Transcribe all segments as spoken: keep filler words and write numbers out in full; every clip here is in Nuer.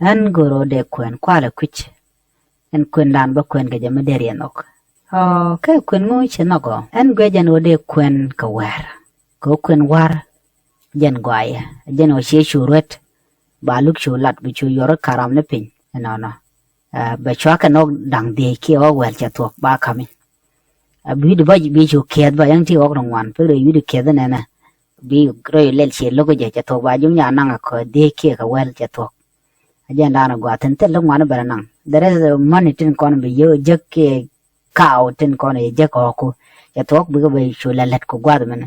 Ɛn go̱r ɣöö dee kuɛn kualɛ kui̱c. Ɛn kuɛndan bä kuɛn kɛ jɛ mi deri ɛ nhɔk. Ɔ, kɛ kuɛn ŋu ci nhɔk ɔ? Ɛn guiɛ jɛn ɣöö dee kuɛn kɛ wäär. Kɛ ɣöö kuɛn wa̱r jɛn gɔaaɛ. Jɛn ɣöö ciɛ cu ruet. Ba luk cu lat bi cu yuɔr karam ni piny. Ɛnɔnɔ. Ɛ, bɛ cua kɛ nhɔk da̱ŋ dhiec kiɛ ɣɔk wäl cɛ thuɔ̱k ba kami. A bi wi̱cdu bä bi cu kiɛth bä yäŋ ti ɣɔk ni ŋuan pek rɛy wi̱cdu kiɛth nɛnɛ. Bi rɛy lɛl ciɛ lo̱k jɛ cɛ thuɔ̱k ba ji̱ mi nya naŋ a kɔ dhiec kiɛ kɛ wäl cɛ thuɔ̱k. A jɛn da̱a̱n a gɔaa thi̱n thil lo̱k ŋuan bɛ rɛ naŋ. There is money tin kɔn bi yɛ jek kiɛ kaw tin kɔn yɛ jek ɣɔku. Cɛ thuɔ̱k bikɛ bɛ cu lɛ lɛt ku gua̱th mɛn.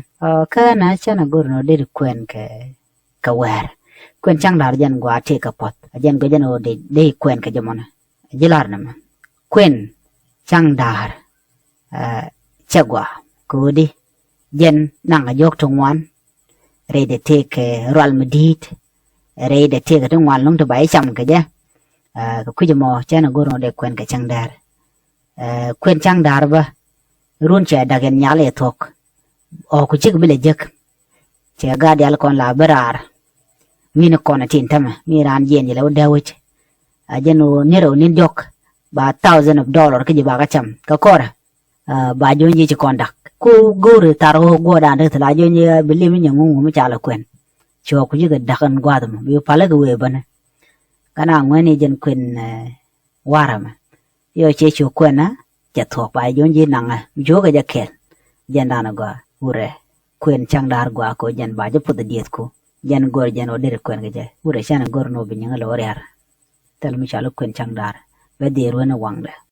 Kä na cɛn a go̱r nɔ dee di kuɛn kɛ kɛ wäär. Kuɛn caŋ da̱r jɛn gɔaa tëë kɛ puɔ̱th. A jɛn gɔaa jɛn ɣöö dee, dee kuɛn kɛ jɛ mɔnɛ. A ji̱ la̱r nɛmɛ. Kuɛn caŋ da̱r, ɛ, cɛ gɔaa. Kɛ ɣöö di jɛn naŋ a jɔk ti ŋuan. Rɛy dee tëë kɛ rual mi di̱i̱t. Rɛy dee tëë kɛ ti ŋuan lo̱ŋ ti ba jɛ cam kɛ jɛ. Ɛ, kɛ kui̱c mɔ cɛn a go̱r nɔ dee kuɛn kɛ caŋ da̱r. Ɛ, kuɛn caŋ da̱r bä. Run cɛ dak yɛn nyal yɛ thuɔ̱k. Ɔ, ku cik bi lɛ jek. Cɛ gaat dial kɔn la bi raar. Ŋi̱n kɔn tin tämɛ mi raan jiɛn jɛ lɛ wä dee wec. A jɛn wä ni rɛw ni diɔk. Ba thousand of dollar kä ji̱ ba kä cam kä kɔrɛ. Ɛ, ba jo̱ny ji̱ ci kɔn dak ku go̱o̱ri thar wä guɔdan ri thil a jo̱ny ji̱ bi lim inyɛ ŋuŋ wä mi ca lɛ kuɛn. Cɔ ku ji̱ kɛ dak in gua̱th mɔ bi palä kɛ wee bänä. Kä na ŋuɛn i̱ jɛn kuɛn, ɛ, warɛ mɛ. Yɔ cɛ cu kuɛn a cɛ thuɔ̱k ba jɔ̱ɔ̱n ji̱ naŋɛ mi cuɔ̱kɛ jɛ kɛl. Jɛn da̱a̱n a gɔaa wurɛ kuɛn ca̱ŋ da̱a̱r gɔaa kɛ jɛn ba jɛ puɔth dieth ku. Jɛn gör jɛn wä deri kuɛn kɛ jɛ wurɛ can a gör ni wä bi nyiŋä lo̱ riar. Thil mi cɔal i̱ kuɛn ca̱ŋ da̱a̱r bɛ dhier wen i̱ waŋdɛ.